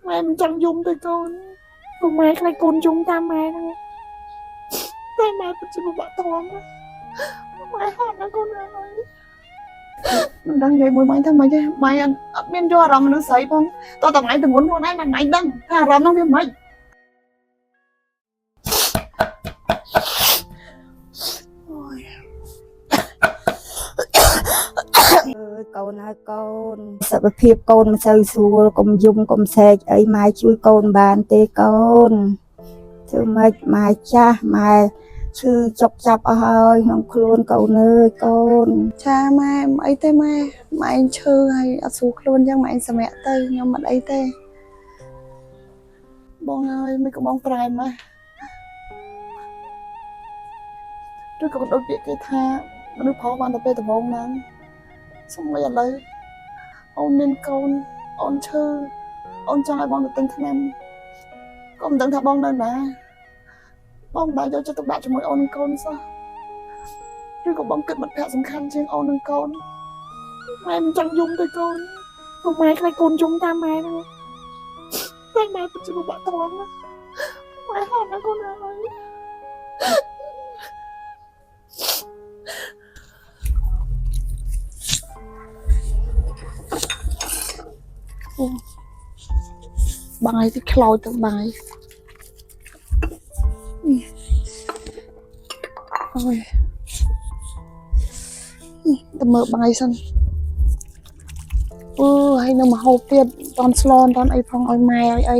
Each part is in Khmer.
ម៉ែមិនចង់យំទេកូនព្រោះម៉ែខ្លាចកូនយំតាមម៉ែហ្នឹងតែម៉ែពិតជាពិបាកទ្រាំណាស់ម៉ែហត់ណាស់កូនអើយមិនដឹងនិយាយមួយម៉ែថាម៉េចទេម៉ែអត់មានយកអារម្មណ៍មនុស្សស្រីផងតោះតែម៉ែទងន់ខ្លួនឯងម៉ែដឹងថាអារម្មណ៍ហ្នឹងវាម៉េចអូយ អើយកូនហើយកូនសុខភាពកូនមិនសូវស្រួលកុំយំកុំស្រែកអីម៉ែជួយកូនបានទេកូនធ្វើម៉េចម៉ែចាស់ម៉ែឈឺចុកចាប់អស់ហើយក្នុងខ្លួនកូនអើយកូន ចាម៉ែមិនអីទេម៉ែម៉ែឯងឈឺហើយអត់ស្រួលខ្លួនចឹងម៉ែឯងសម្រាកទៅខ្ញុំមិនអីទេបងអើយមិនក៏បងប្រែម៉េះឬក៏ដូចពាក្យគេថាមនុស្សប្រុសបានតែពេលដំបូងហ្នឹងសូម្បីឥឡូវអូនមានកូនអូនឈឺអូនចង់ឲ្យបងទៅទិញថ្នាំក៏មិនដឹងថាបងនៅណាបងមិនបានយកចិត្តទុកដាក់ជាមួយអូននិងកូនសោះ ឬក៏បងគិតមិត្តភក្តិសំខាន់ជាងអូននិងកូនម៉ែមិនចង់យំទេកូនព្រោះម៉ែខ្លាចកូនយំតាមម៉ែហ្នឹងតែម៉ែពិតជាពិបាកទ្រាំណាស់ម៉ែហត់ណាស់កូនអើយអូបាយទីខ្លោចទៅបាយអូយ ទៅមើលបាយសិនអឺហើយនៅមកហូបទៀតតន់ស្លនតន់អីផងឲ្យម៉ែឲ្យអី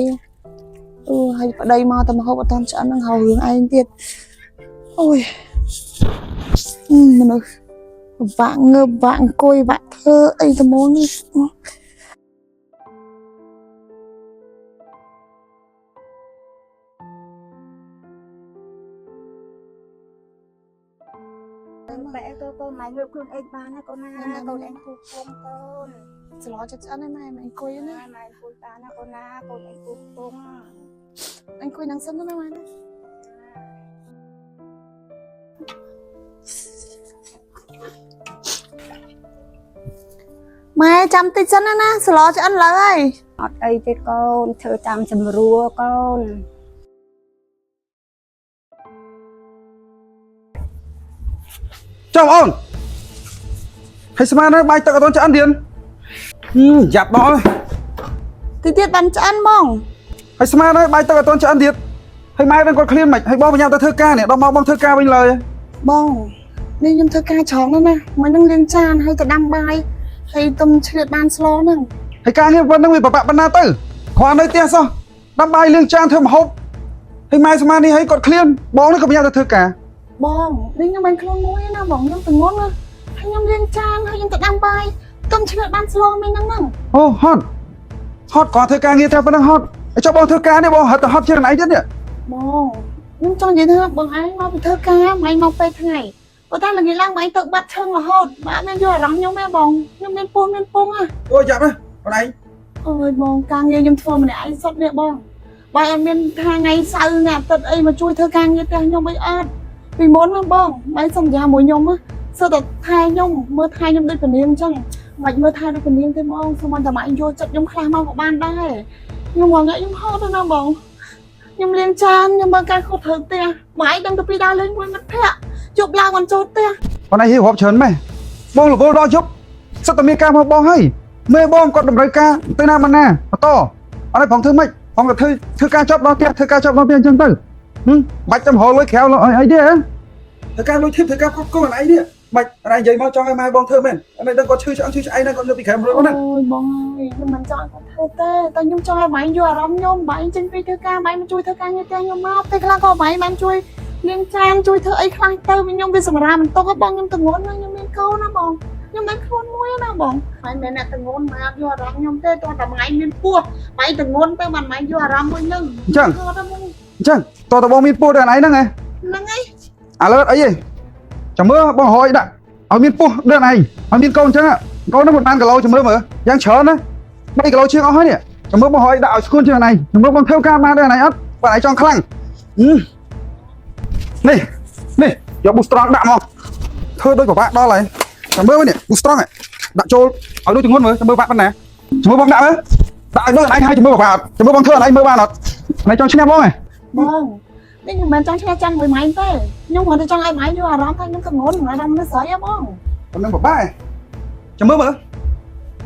អឺហើយប្តីមកតែមកហូបអត់តន់ឆ្អិនហ្នឹងហៅរឿងឯងទៀតអូយអឺមនុស្សពិបាកងើបពិបាកអង្គុយពិបាកធ្វើអីទៅមកនេះ បែកកូនម៉ែងើបខ្លួនឯងបានណាកូនណាកូនឯងគូគុំកូន ស្លចិត្តឆ្អិនហើយម៉ែម៉ែអង្គុយណា ម៉ែអង្គុយបានណាកូនណាកូនឯងគូគុំ អង្គុយនឹងសិនណាម៉ែណាម៉ែចាំតិចសិនណាណាស្លឆ្អិនឡើយហើយ អត់អីទេកូនធ្វើតាមសម្រួលកូន ចុះអូនហើយស្មានហើយបាយទឹកអត់ទាន់ឆ្អិនទៀតហឹមយ៉ាប់ដល់ តិចទៀតបានឆ្អិនហ្មង ហើយស្មានហើយបាយទឹកអត់ទាន់ឆ្អិនទៀតហើយម៉ែនឹងគាត់ឃ្លានមិនហើយបងបញ្ញាទៅធ្វើការនេះដល់មកបងធ្វើការវិញឡើយ បងនេះខ្ញុំធ្វើការច្រងណាស់ណាមិននឹងលាងចានហើយទៅដាំបាយហើយទុំឆ្លៀតបានស្លហ្នឹង ហើយការងារប៉ុណ្្នឹងវាពិបាកប៉ុណ្ណាទៅគ្រាន់នៅផ្ទះសោះដាំបាយលាងចានធ្វើម្ហូបហើយម៉ែស្មាននេះហើយគាត់ឃ្លានបងនេះក៏បញ្ញាទៅធ្វើការ បងនេះខ្ញុំមិនខ្លួនមួយណាបងខ្ញុំទងន់ណាហើយខ្ញុំលាងចានហើយខ្ញុំទៅដាំបាយទុំឆ្លៀតបានស្លមិនហ្នឹងហ្នឹង អូហត់ហត់គាត់ធ្វើការងារតែប៉ុណ្្នឹងហត់ហើយចុះបងធ្វើការនេះបងហត់ទៅហត់ជាងឯងទៀតនេះ បងខ្ញុំចង់និយាយថាបងឯងមកពីធ្វើការបងឯងមកពេលថ្ងៃប៉ុន្តែល្ងាចឡើងបងឯងទៅបាត់ឈឹងរហូតបាទមានយកអារម្មណ៍ខ្ញុំទេបងខ្ញុំមានពោះមានពងណា អូយ៉ាប់ណាបងឯង អើយបងការងារខ្ញុំធ្វើម្នាក់ឯងសុទ្ធនេះបងបើអត់មានថាថ្ងៃសៅរ៍ថ្ងៃអាទិត្យអីមកជួយធ្វើការងារផ្ទះខ្ញុំអីអត់ពីមុនណាបងបែរសន្យាមួយខ្ញុំណាសើតែថែខ្ញុំមើលថែខ្ញុំដូចពនាងអញ្ចឹងមិនមើលថែដូចពនាងទេបងសូមតែម៉ាក់យកចិត្តខ្ញុំខ្លះមកក៏បានដែរខ្ញុំមកខ្ញុំហត់ណាស់បងខ្ញុំលាងចានខ្ញុំមើលការខុសត្រូវផ្ទះម៉ែដឹងទៅពីដើរលេងមួយមិត្តភក្តិជប់ឡើងមិនចូលផ្ទះ បងឯងហៀរាប់ច្រើនម៉េះបងរវល់ដល់យប់សិតតែមានការមកបងហើយមេបងគាត់តម្រូវការទៅណាមកណាបន្តអត់ឲ្យផងធ្វើម៉េចផងក៏ធ្វើធ្វើការចប់ដល់ផ្ទះធ្វើការចប់ដល់ផ្ទះអញ្ចឹងទៅហឹមបាច់ចាំរលុយក្រៅអីទេហ៎ធ្វើការលុយធីបធ្វើការគ្រប់គងអីនេះបាច់អរឯងនិយាយមកចង់ឲ្យម៉ែបងធ្វើមែនអត់ដឹងគាត់ឈឺឆ្អឹងឈឺឆ្អែងហ្នឹងគាត់លើពីក្រែមរត់ណា អូយបងអើយខ្ញុំមិនចង់ឲ្យគាត់ធ្វើទេតែខ្ញុំចង់ឲ្យម៉ែយកអារម្មណ៍ខ្ញុំម៉ែចេញពីធ្វើការម៉ែមកជួយធ្វើការងារផ្ទះខ្ញុំមកពេលខ្លះក៏ម៉ែបានជួយលាងចានជួយធ្វើអីខ្លះទៅខ្ញុំវាសម្រាមបន្ទុកបងខ្ញុំទងន់ណាខ្ញុំមានកូនណាបងខ្ញុំដឹងខ្លួនមួយណាបងម៉ែមិនអ្នកទងន់ម៉ែអត់យកអារម្មណ៍ខ្ញុំទេតោះតែម៉ែមានពោះម៉ែទងន់ទៅបានម៉ែយកអារម្មណ៍មួយនឹង អញ្ចឹង គាត់ទៅមក អញ្ចឹងតើតបងមានពោះដល់ឯងហ្នឹងហ៎ ហ្នឹងហើយ ឥឡូវអីទេចាំមើលបងរយដាក់ឲ្យមានពោះដល់ឯងឲ្យមានកូនអញ្ចឹងកូនហ្នឹងមិនបានគីឡូចាំមើលមើលយ៉ាងច្រើនណា3គីឡូជាងអស់ហើយនេះចាំមើលបងរយដាក់ឲ្យស្គួនជាងឯងចាំមើលបងធ្វើការបានដល់ឯងអត់បើឯងចង់ខ្លាំងនេះនេះយកប៊ូស្ត្រង់ដាក់មកធ្វើដូចពិបាកដល់ហើយចាំមើលនេះប៊ូស្ត្រង់ដាក់ចូលឲ្យដូចទងន់មើលចាំមើលបាក់ប៉ុណ្ណាចាំមើលបងដាក់មើល ដាក់ឲ្យមើលអញឲ្យជាមួយបាក់ជាមួយបងធ្វើអញមើលបានអត់ណៃចង់ឈ្នះបងហ៎ បងនេះខ្ញុំមិនចង់ឆ្លាស់ចាញ់មួយម៉ែទេខ្ញុំគ្រាន់តែចង់ឲ្យម៉ែយល់អារម្មណ៍ថាខ្ញុំកម្ងន់អារម្មណ៍នេះស្រីហ៎បង ប៉ុណ្ណឹងបបាក់ចាំមើលមើល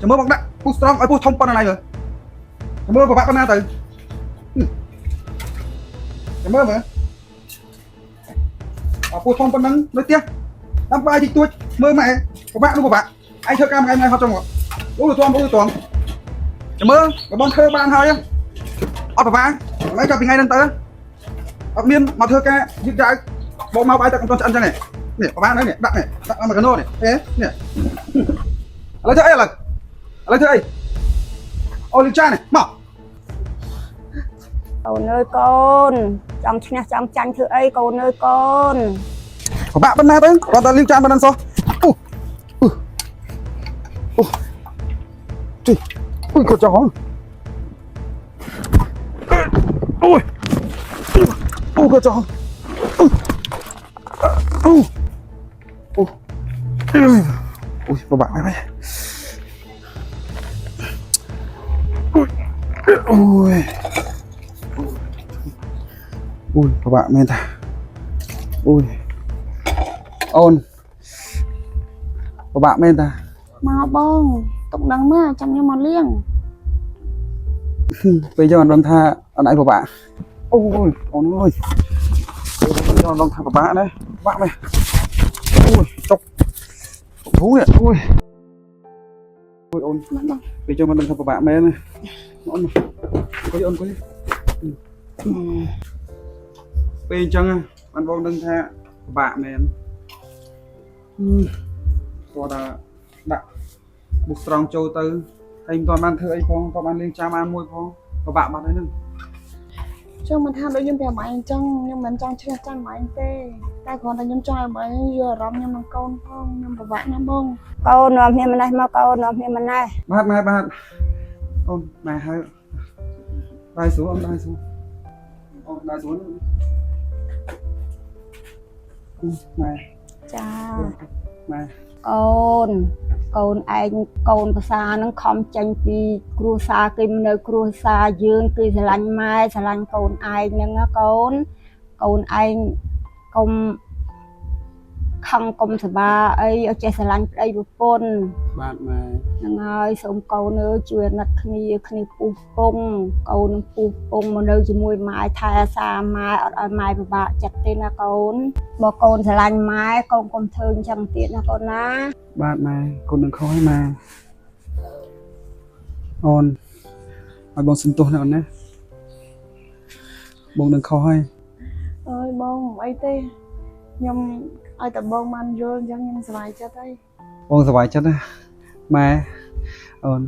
ចាំមើលបងដាក់ពុះស្រង់ឲ្យពុះធំប៉ុណ្ណាណៃមើលចាំមើលបបាក់ប៉ុណ្ណាទៅចាំមើលមើលអពុះធំប៉ុណ្ណឹងនៅផ្ទះដាំបាយតិចតួចមើលម៉ែបបាក់នោះបបាក់ឯងធ្វើការមួយថ្ងៃហត់ចង់អូទៅតំអូទៅតំចាំមើលបងធ្វើបានហើយអត់បបាក់ឥឡូវចាប់ពីថ្ងៃហ្នឹងទៅអត់មានមកធ្វើការយឺតយ៉ាវបងមកបាយទឹកកំតឆ្អិនចឹងនេះនេះបបាក់នេះដាក់នេះដាក់មកកណោនេះអេនេះឥឡូវធ្វើអីឥឡូវឥឡូវធ្វើអីអូលីចានេះមក កូនអើយកូនចង់ឈ្នះចង់ចាញ់ធ្វើអីកូនអើយកូន ពិបាកប៉ុណ្ណាទៅគាត់តែលាងចានប៉ុណ្ណឹងសោះអូអូអូជីអូយគាត់ចង់អូយអូគាត់ចង់អូអូអូអូយពិបាកមែនអូយអូយអូយពិបាកមែនតាអូយអូនពិបាកមែនតា មកបងទុកដឹងមកចាំខ្ញុំមកលៀង ពេលយើងអត់ដឹងថាអនឯងពិបាកអូយអូនអើយពេលយើងអត់ដឹងថាពិបាកណាពិបាកមែនអូយចុកចុកធូរអូយអូយអូន មកបង ពេលយើងមិនដឹងថាពិបាកមែនណាអូនអង្គុយអូនអង្គុយពេលអញ្ចឹងបានបងដឹងថាពិបាកមែនគាត់ថាដាក់បុកស្រង់ចូលទៅហើយមិនទាន់បានធ្វើអីផងក៏បានលេងចាំបានមួយផងពិបាកបាត់ហើយហ្នឹង ចង់មិនថាដូចខ្ញុំប្រាប់ម៉ែអញ្ចឹងខ្ញុំមិនចង់ឆ្លាស់ចាញ់ម៉ែទេតែគ្រាន់តែខ្ញុំចង់ឲ្យម៉ែយល់អារម្មណ៍ខ្ញុំនឹងកូនផងខ្ញុំពិបាកណាស់បង កូននាំគ្នាម្លេះមកកូននាំគ្នាម្លេះ បាទម៉ែបាទអូនម៉ែហៅដៃស្រួលអូនដៃស្រួលអូនដៃស្រួលម៉ែ ចា ម៉ែ កូនកូនឯងកូនភាសានឹងខំចេញពីគ្រួសារគេមកនៅគ្រួសារយើងគេស្រឡាញ់ម៉ែស្រឡាញ់កូនឯងហ្នឹងណាកូនកូនឯងកុំខឹងកុំសបាអីឲ្យចេះស្រឡាញ់ប្តីប្រពន្ធ បាទម៉ែ ហ្នឹងហើយសូមកូនអើយជួយអាណិតគ្នាគ្នាពុះពងកូននឹងពុះពងមកនៅជាមួយម៉ែថែអាសាម៉ែអត់ឲ្យម៉ែពិបាកចិត្តទេណាកូនបើកូនស្រឡាញ់ម៉ែកូនកុំធ្វើអញ្ចឹងទៀតណាកូនណា បាទម៉ែកូននឹងខុសហើយម៉ែអូនឲ្យបងសន្ទោសណាអូនណាបងនឹងខុសហើយ អើយបងមិនអីទេខ្ញុំឲ្យតែបងបានយល់អញ្ចឹងខ្ញុំសប្បាយចិត្តហើយ បងសប្បាយចិត្តណាម៉ែអូន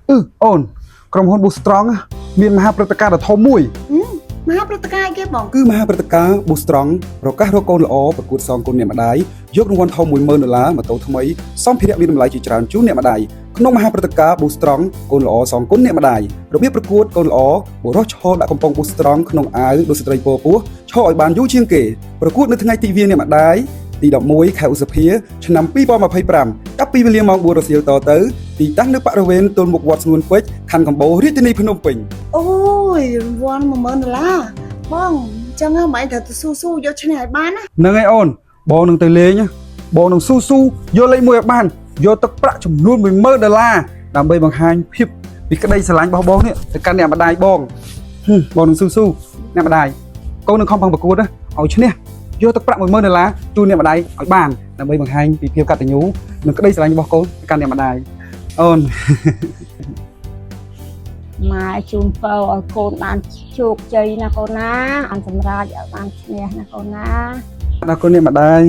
អឺអូនក្រុមហ៊ុន Boost Strong មានមហាព្រឹត្តិការណ៍ដ៏ធំមួយ មហាព្រឹត្តិការណ៍អីគេបង គឺមហាព្រឹត្តិការណ៍ Boost Strong ប្រកាសរកកូនល្អប្រកួតសងគុណអ្នកម្ដាយយករង្វាន់ធំ10000ដុល្លារម៉ូតូថ្មីសម្ភារៈមានតម្លៃជាច្រើនជូនអ្នកម្ដាយក្នុងមហាព្រឹត្តិការណ៍ Boost Strong កូនល្អសងគុណអ្នកម្ដាយរបៀបប្រកួតកូនល្អបុរសឈរដាក់កំប៉ុង Boost Strong ក្នុងអាវដូចស្ត្រីពោពោះឈរឲ្យបានយូរជាងគេប្រកួតនៅថ្ងៃទិវាអ្នកម្ដាយទី11ខែឧសភាឆ្នាំ2025ចាប់ពីវេលាម៉ោង4រសៀលតទៅទីតាំងនៅបរិវេណទល់មុខវត្តស្ងួនពេជ្រខណ្ឌកំបូររាជធានីភ្នំពេញ អូយរង្វាន់10000ដុល្លារបងអញ្ចឹងហ៎ម៉ែត្រូវទៅស៊ូស៊ូយកឈ្នះឲ្យបានណា ហ្នឹងហើយអូនបងនឹងទៅលេងណាបងនឹងស៊ូស៊ូយកលេខមួយឲ្យបានយកទឹកប្រាក់ចំនួន10000ដុល្លារដើម្បីបង្ហាញភាពពីក្តីស្រឡាញ់របស់បងនេះទៅកាន់អ្នកម្ដាយបងហឹមបងនឹងស៊ូស៊ូអ្នកម្ដាយកូននឹងខំប្រឹងប្រកួតណាឲ្យឈ្នះយកទឹកប្រាក់10000ដុល្លារជូនអ្នកម្ដាយឲ្យបានដើម្បីបង្ហាញពីភាពកតញ្ញូនិងក្តីស្រឡាញ់របស់កូនទៅកាន់អ្នកម្ដាយអូន ម៉ែជូនពរឲ្យកូនបានជោគជ័យណាកូនណាបានសម្រេចឲ្យបានឈ្នះណាកូនណា អរគុណអ្នកម្ដាយ